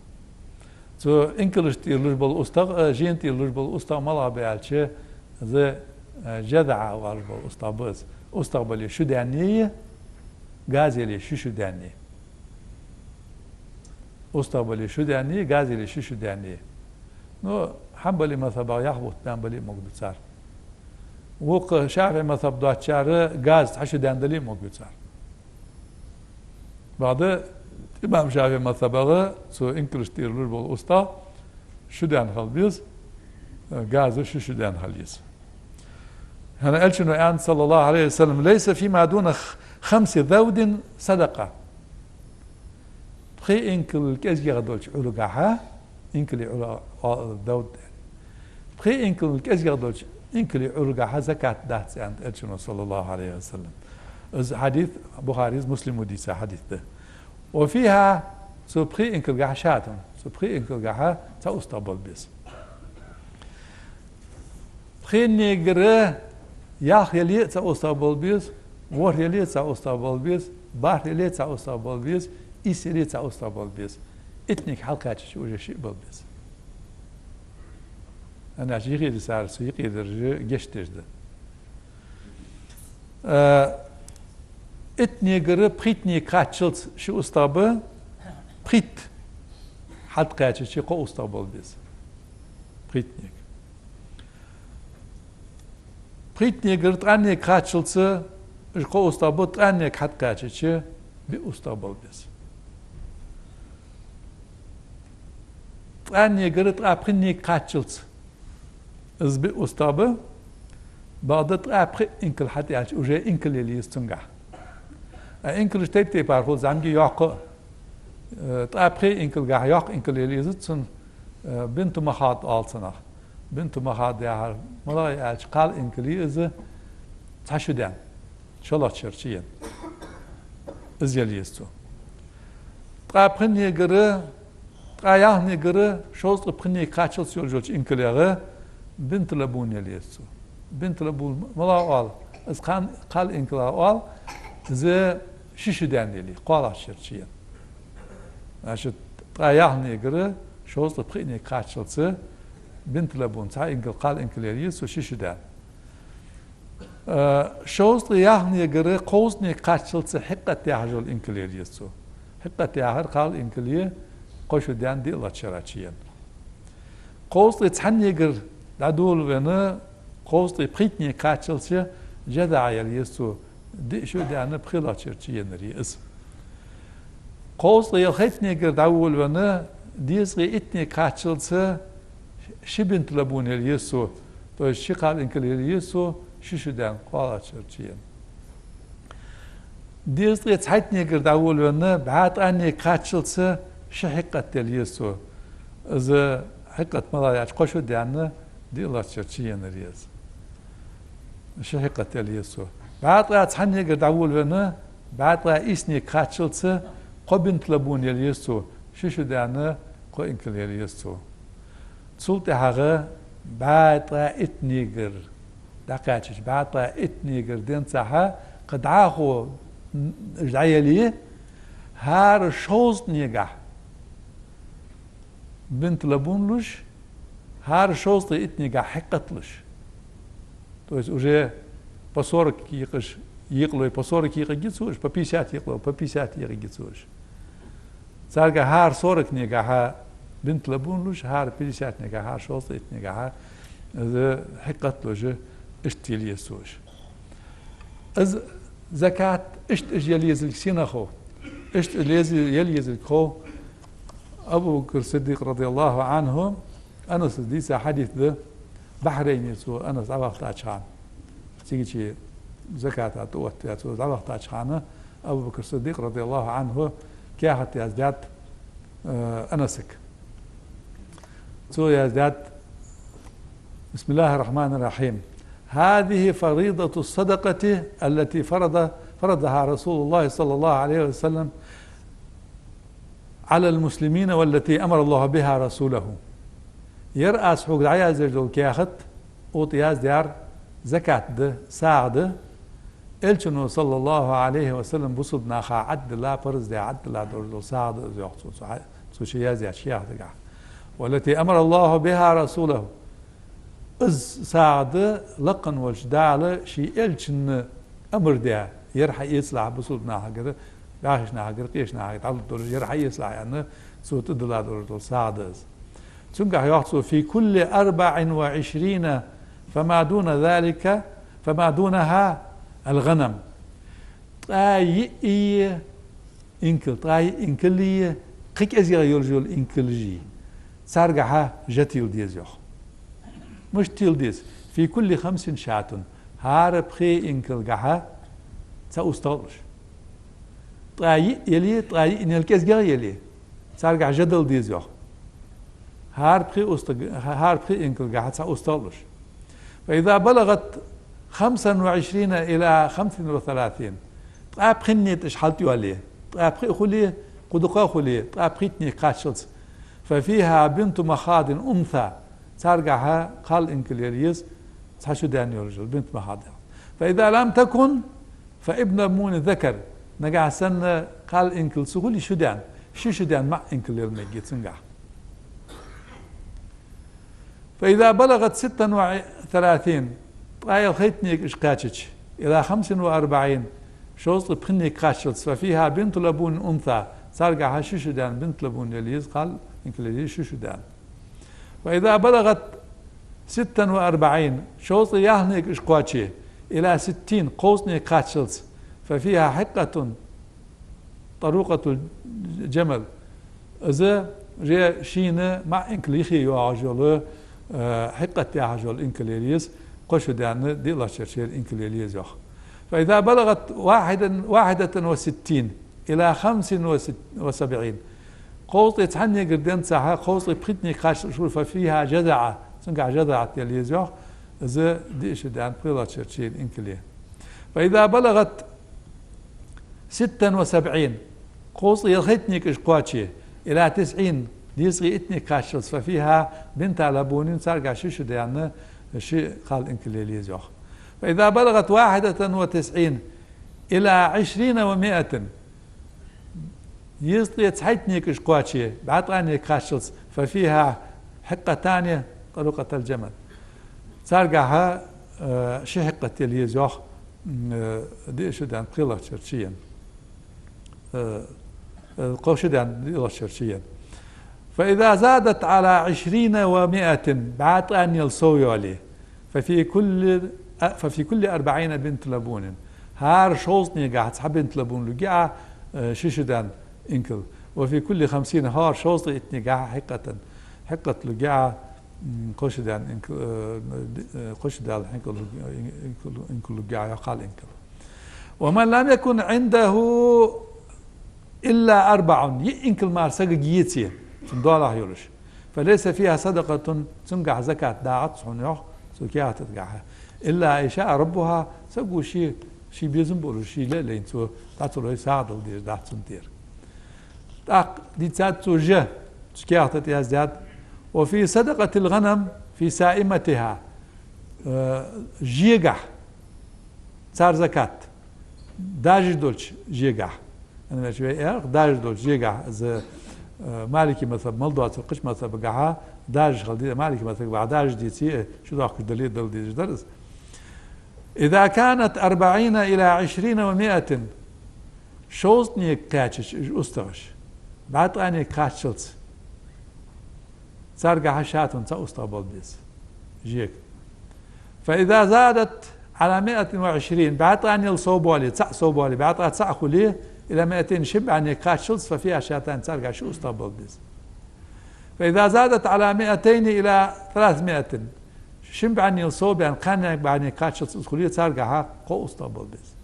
Цу инкалашта тӀера луш бола устагӀа, э, жена тӀера луш бола устагӀа малагӀа ба аьлча, из, э, жадаӀа оалаш бола устагӀа ба из. УстагӀа бале шу даьнна я, газа яле ши шу даьнна я. УстагӀа бале шу даьнна я, газа яле ши шу даьнна я. Ну, хьанбали мазхӀабагӀа ялх бутт даьнна бале а могаргда цар. Вокх шафиӀий мазхӀаб доацачар газа цхьа шу даьнна дале а могаргья цар. Бакъда имам шафиӀий мазхӀабагӀа цу инкалашта тӀера луш бола устагӀа шу даьнна хила беза, газа ши шу даьнна хила еза. ХӀана аьлча, аьннад, صلى الله عليه وسلم: «ليس فيما دون خ-، خمس ذود صدقة». Пхи инкал кӀезигагӀа долча Ӏургахьа, инкалий Ӏур-, а, давд. Пхи инкал кӀезигагӀа долча инкалий Ӏургахьа закат дац, аьннад Элчано, صلى الله عليه وسلم. Из хьадис Бухарис, Муслима дийца хьадис да. «وفيها», цу пхи инкалгахьа, «شاة», цу пхи инкалгахьа цхьа устагӀа бала беза. Пхеннегара ялх яле а цхьа устагӀа бала беза, ворхӀ яле а цхьа устагӀа бала беза, бархӀ яле а цхьа устагӀа бала беза, ийс яле а цхьа устагӀа бала беза. Иттанега хьалкхаьчача уже шиъ бала беза. ХӀана аьлча юхедисар цу юкъе даржа гешт деш да. Э, иттанегара пхийтанега кхаччалца ши устагӀа ба, пхийтта хьалкхаьчача кхо устагӀа бала беза. Пхийтанега. Пхийтанегара ткъаьннега кхаччалца уж кхо устагӀа ба, ткъаьннега хьалкхаьчача биъ устагӀа бала беза. Ткъаьннегара ткъаь пхиннега кхаччалца из биъ устагӀа ба, бакъда ткъаь пхи инкал хьатӀаяьлча уже инкал яле еза цунгахьа. А инкалаш тайп-тайпара хул, зӀамига, йоккха. Э, ткъаь пхи инкалгахьа йоккха инкал яле еза цун, э, بنت مخاض оал цунах. بنت مخاض яхар малагӀа я аьлча, кхал инкал я из, цхьа шу даьнна. ШоллагӀча шера чуена. Из яле еза цо. Ткъаь пхиннегара, ткъаь ялхнегара шовзткъеи пхиннега кхаччалца йолаш йолча инкалех بنت لبون яле еза цо. بنت لبون малагӀа оал? Из кхал-, кхал инкалах оал, из ши шу даьнна яле, кхоалагӀча шера чуена. Значит, ткъаь ялхнегара шовзткъеи пхиънега кхаччалца بنت لبون, цхьа инкал, кхал инкал яле еза цо, ши шу даьнна. Э, шовзткъеи ялхнегара кховзткъеи пхиънега кхаччалца хьикъат яхаш йола инкал яле еза цо. Хьикъат яхар кхал инкал я, кхо шу даьнна диълагӀча шера чуена. Кховзткъеи цхьаннегара дӀадолавенна, кховзткъеи пхийтанега кхаччалца жадаӀа яле еза цо, диъ шу даьнна пхелагӀча шера чуенар я из. Кховзткъеи ялхайтанегара дӀаволавенна, дезткъеи иттанега кхаччалца ши بنت لبون яле еза цо, то есть ши кхал инкал яле еза цо, ши шу даьнна кхоалагӀча шера чуена. Дезткъеи цхьайттанегара дӀаволавенна, бӀаь ткъаьннега кхаччалца ши хьикъат яле еза цо. Из хьикъат малагӀа я аьлча, кхо шу даьнна диълагӀча шера чуенар я из. Ши хьикъат яле еза цо. БӀаь ткъаь цхьаннегара дӀаволавенна, бӀаь ткъаь ийснега кхаччалца кхо بنت لبون яле еза цо, Ши шу даьнна кхо инкал яла еза цо. Цул тӀехьагӀа бӀаь ткъаь иттанегара, дӀакхаьчача, бӀаь ткъаь иттанегара денз цхьа кхы дӀахо дӀаяле, хӀара шовзткъанегахьа бинт лабун луш, хӀара шовзткъеи иттанегахьа хьикъат луш. То есть уже по сорок екъаш, екъалой по сорок екъаргья цо уж, по пятьдесят екъалой по пятьдесят екъаргья цо уж. Царга хӀара сорокнегахьа бинт лабун луш, хӀара пятьдесятнегахьа, хӀара шовзткъеи иттанегахьа, из хьикъат луш, иштта яла еза цо уж. Из закат иштта уж яла езилга сенах хов? Иштта яла еза-, яла езилга хов Абу Бакр Сиддикъ, радияллаху Ӏанху, Анаса дийца хьадис да, Бахьрейне цо Анас дӀавахийтача хана. Цигача заката тӀаоттаваь цо дӀавахийтача хана, Абу Бакр Сиддикъ, радияллаху Ӏанху, каьхат яздаьд, э, Анасага. Цо яздаьд: بسم الله الرحمن الرحيم. هذه فريضة الصدقة التي فرض، فرضها رسول الله صلى الله عليه وسلم على المسلمين والتي أمر الله بها رسوله. Ер аз хьога дӀаяздеш дола каьхат, укх тӀа яздаьр закат да, сагӀа да, Элчано, саллаллаху Ӏалайхи ва саллам, бусалба наха Ӏаддила, парз даь Ӏаддила долаш дола сагӀа да из, йоах цо, цу хьа-, цу ше яздаьча каьхатагахьа. والتي أمر الله بها رسوله. Из сагӀа да лакха волча Дала ший Элчанна амар даь, ер хьаэцалахь бусалба нахагара, бӀаьхийча нахагара, къеча нахагара дӀалургдолаш, ер хьаэцалахь аьнна, цо тӀадилла долаш дола сагӀа да из. Цунгахьа йоах цо: في كل أربع وعشرين فما دون ذلك، فما دونها الغنم. Ткъаь йиъ инкал, ткъаь йиъ инкалеи кхы кӀезигагӀа йолаш йола инкалаши, царгахьа жа тела деза, йоах. Мишта тела деза? في كل خمس شاة. ХӀара пхе инкалгахьа цхьа устагӀа луш. Ткъаь йиъ яле, ткъаь йиъанел кӀезигагӀа яле, царгахьа жа дала деза, йоах. ХӀара пхе устаг-, хӀара пхе инкалгахьа цхьа устагӀа луш. فإذا بلغت خمسا وعشرين إلى خمس وثلاثين. Ткъаь пхеннеташ хьалтӀайоале, ткъаь пхиъ хуле, кхо дукха хуле, ткъаь пхийттанега кхаччалца. ففيها بنت مخاض أنثى. Царгахьа кхал инкал яла еза, цхьа шу даьнна йолаш йола, бинт махад. فإذا لم تكن فابن لبون ذكر. Нагахьа санна кхал инкал ца хуле шу даьнна, ши шу даьнна маӀа инкал яла мегаргья цунгахьа. فإذا بلغت ستا وثلاثين, ткъаь ялхайттанега уж кхаьчача, إلى خمس وأربعين, шовзткъеи пхеннега кхаччалца, ففيها بنت لبون أنثى, царгахьа ши шу даьнна бинт лабун яла еза, кхал инкал яла еза ши шу даьнна. فإذا بلغت ستا وأربعين, шовзткъеи ялхнега уж кхоаче, إلى ستين, кховзткъеи кхаьччалца, ففيها حقة طروقة الجمل. Из же шийна маӀа инкал юхе йоагӀаш йола, э, хьикъат яхаш йола инкал яла еза, кхо шу даьнна диълагӀча шера инкал яла еза, йоах. فإذا بلغت واحدا، واحدا وستين إلى خمس وسبعين. Кховзткъеи цхьаннегара денз цхьа, кховзткъеи пхийтанега кхаччалца уж хуле, ففيها جذعة, цунгахьа жазаӀат яла еза, йоах, из диъ шу даьнна пхелагӀча шера инкале. فإذا بلغت ستا وسبعين, кховзткъеи ялхайттанега уж кхоаче, إلى تسعين, дезткъеи иттанега кхаччалца, ففيها بنتا لبون, царгахьа ши шу даьнна ши кхал инкал яла еза, йоах. فإذا بلغت واحدا وتسعين إلى عشرين ومائة, дезткъеи цхьайттанега уж кхоаче, бӀаь ткъаьнега кхаччалца, ففيها حقتان طروقة الجمل. Царгахьа, э, ши хьикъат яла еза, йоах, м, э, диъ шу даьнна пхелагӀча шера шийна. Э, э, кхо шу даьнна диълагӀча шера шийна. فإذا زادت على عشرين ومائة, бӀаь ткъаьнел сов йоале, ففي كل، أ، ففي كل أربعين بنت لبون. ХӀара шовзткъанегахьа цхьа бинт лабун лургья Ӏа, э, ши шу даьнна инкал. وفي كل خمسين, хӀара шовзткъеи иттанегахьа حقة, хьикъат лургья Ӏа, м, кхо шу даьнна инкал, э, ди-, э, кхо шу даьнна хьикъат лург-, инкал, инкал лургья Ӏа, йоах, кхал инкал. ومن لم يكن عنده إلا أربع, йиъ инкал мара сагага еце, цун доалахьа йолаш, فليس فيها صدقة, цунгахьа закат дагӀац хьона, йоах, цу каьхатагахьа. إلا أن يشاء ربها, саго ший, ший безам болаш, ший ле а лайна цо дӀа ца лой, сагӀа дала дезаш дац цунна тӀера. ТӀаккха дийцад цо жа, цу каьхата тӀа яздаьд: «وفي صدقة الغنم في سائمتها». Э, жегахь цар закат, дажаш долча жегахь. Ана ваьча вай эрх дажаш долча жегахь, из, э, малики мазхаб мел доацар, кхыча мазхабагахьа дажаш хила деза, малики мазхабагахьа дажаш деце, э, чудоахкаш дале, дала дезаш дар из. «إذا كانت أربعين إلى عشرين ومائة». Шовзткъанега кхаьчача уж устагӀаш, бӀаь ткъаьнега кхаччалца, царгахьа шатун цхьа устагӀа бала беза жега. «فإذا زادت على مائة وعشرين», бӀаь ткъаьнел сов боале, цхьаъ сов боале, бӀаь ткъаь цхьаъ хуле, «إلى مائتين», шин бӀаьнега кхаччалца, «ففيها شاتان», царгахьа ши устагӀа бала беза. «فإذا زادت على مائتين إلى ثلاثمائة». Шин бӀаьнел сов баьнна, кхаьннега бӀаьнега кхаччалца из хуле, царгахьа кхо устагӀа бала беза.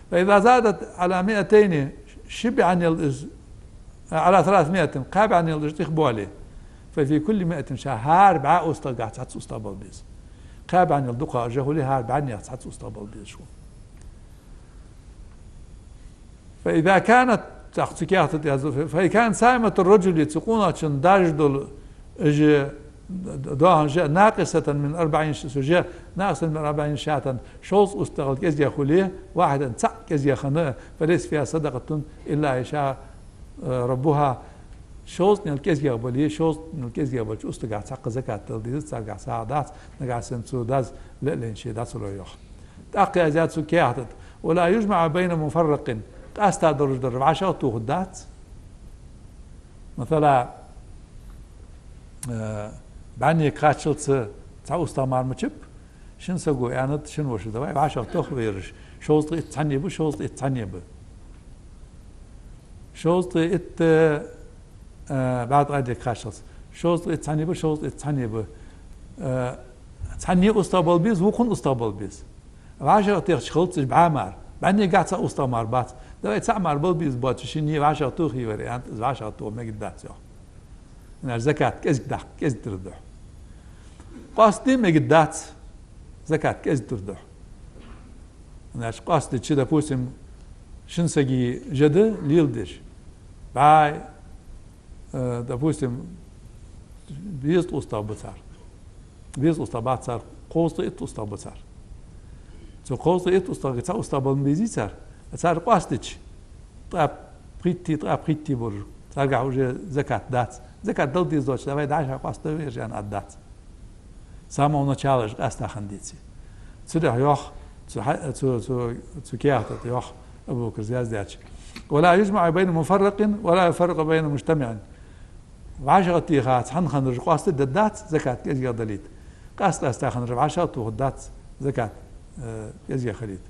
«فإذا زادت على مائتين», ши бӀаьнел из, «على ثلاثمائة», кхаь бӀаьнел из тӀех боале, «ففي كل مائة شاة», хӀара бӀаь устагӀагахьа цхьацца устагӀа бала беза. Кхаь бӀаьнел дукха жа хуле, хӀара бӀаьнех цхьацца устагӀа бала беза шоана. «فإذا كانت», тӀаккха цу каьхата тӀа язду, «فإن كانت سائمة الرجل», цу къонахчун дажаш дола уж доахан жа, «ناقصة من أربعين», цу жа, «ناقصة من أربعين شاة», шовзткъа устагӀал кӀезигагӀа хуле, «واحدة», цхьаъ кӀезигагӀа хинна, «فليس فيها صدقة إلا يشاء ربها». Шовзткъанел кӀезигагӀа бале, шовзткъанел кӀезигагӀа балча устагахьа цхьаккха закат дала деза, царгахьа сагӀа дац, нагахьа санна цу дас лелайна ше дӀа ца лой, йоах. ТӀаккха яздаьд цу каьхата тӀа: «ولا يجمع بين مفرق». Къаьста долаш дар вӀашагӀтохаргдац. Масала, э, бӀаьнега кхаччалца цхьа устагӀа мара ма чап, шин саго аьннад шин воша: «Давай, вӀашагӀтоха вай ераш, шовзткъа итт цхьанне ба, шовзткъа итт цхьанне ба». Шовзткъа итт, э, бӀаь ткъаьнега кхаччалца. Шовзткъа итт цхьанне ба, шовзткъа итт цхьанне ба. Э, цхьанне устагӀа бала беза, вокхунна устагӀа бала беза. ВӀашагӀтехача хилац уж бӀаь мара. БӀаьннегахьа цхьа устагӀа мара бац. Давай, цхьаъ мара бала беза боацаш шинне вӀашагӀтохе вай, аьннад, из вӀашагӀтоха мегаргдац, йоах. Нагахьа закат кӀезига даккха, кӀезига тара духьа. Къоастаде мегаргдац, закат кӀезига тара духьа. Значит, къоастадича, допустим, шин сага жа да леладеш. БӀаь, э, допустим, дезткъа устагӀа ба цар. Дезткъа устагӀа бац цар, кховзткъа итт устагӀа ба цар. Цу кховзткъа итт устагӀагахьа цхьа устагӀа бала ма безий цар. Цар къоастадича, ткъаь пхийтта, ткъаь пхийтта болаш, царгахьа уже закат дац. Закат дала деза доацаш, давай дӀа-хьа къоастаде вай ераш, аьнна, аргдац. С самого начала уж къаьста хинна деце. Цудухьа йоах, цу хьа-, цу, цу, цу каьхата тӀа йоах Абу Бакра яздаьча: «ولا يجمع بين مفرق ولا يفرق بين مجتمع». ВӀашагӀтеха цхьана хиннараш къоастаде дезац, закат кӀезигагӀа далийта. Къаьст-къаьста хиннараш вӀашагӀтохаргдац, закат, э, кӀезигагӀа хилийта.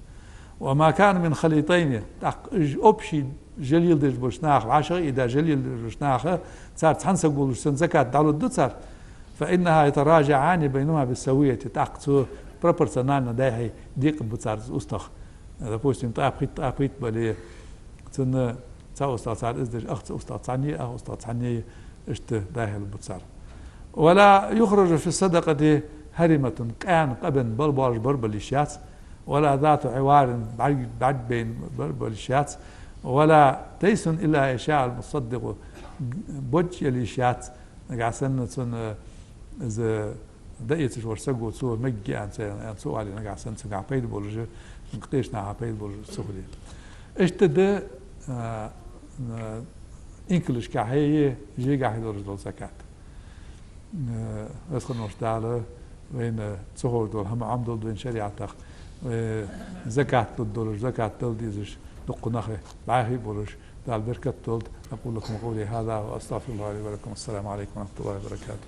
«وما كان من خليطين», тӀаккха уж общий жа леладеш болча наха, вӀашагӀа а ийдеш жа леладеш болча наха, цар цхьан саго луш санна закат дӀалургда цар, «فإنها يتراجعان بينهما بالسوية», тӀаккха цу пропорционально дӀа-хьа декъаргба цар из устагӀа. Допустим, ткъаь пхийтта, ткъаь пхийтта бале, цунна цхьа устагӀа цар из деш, ах цхьа устагӀа цхьанне, ах устагӀа цхьанне, иштта дӀа-хьа лургба цар. «ولا يخرج في الصدقة هرمة», къаьна къабенна бала боалаш баргболаш йиш яц, «ولا ذات عوار», бӀарг-, бӀаргабайна баргболаш йиш яц, «ولا تيس إلا يشاء المصدق», боча яле йиш яц, нагахьа санна цунна из дӀаэцаш вар саго, цо мегаргья аьнна, цо аьнна, цо оале, нагахьа санна цунгахьа пайда болаш, кхыча наха пайда болаш ца хуле. Иштта да, а, а, инкалашкахьеи жегахьеи долаш дола закат. Э, Веза хинна волча Дала вайна ца ховш дола хӀама Ӏомадолда вайна шариӀатах, э, закат лургдолаш, закат дала дезаш дукха нах бӀаьхий болаш, Дала беркат долда. أقول لكم قولي هذا وأستغفر الله لي ولكم. السلام عليكم ورحمة الله وبركاته.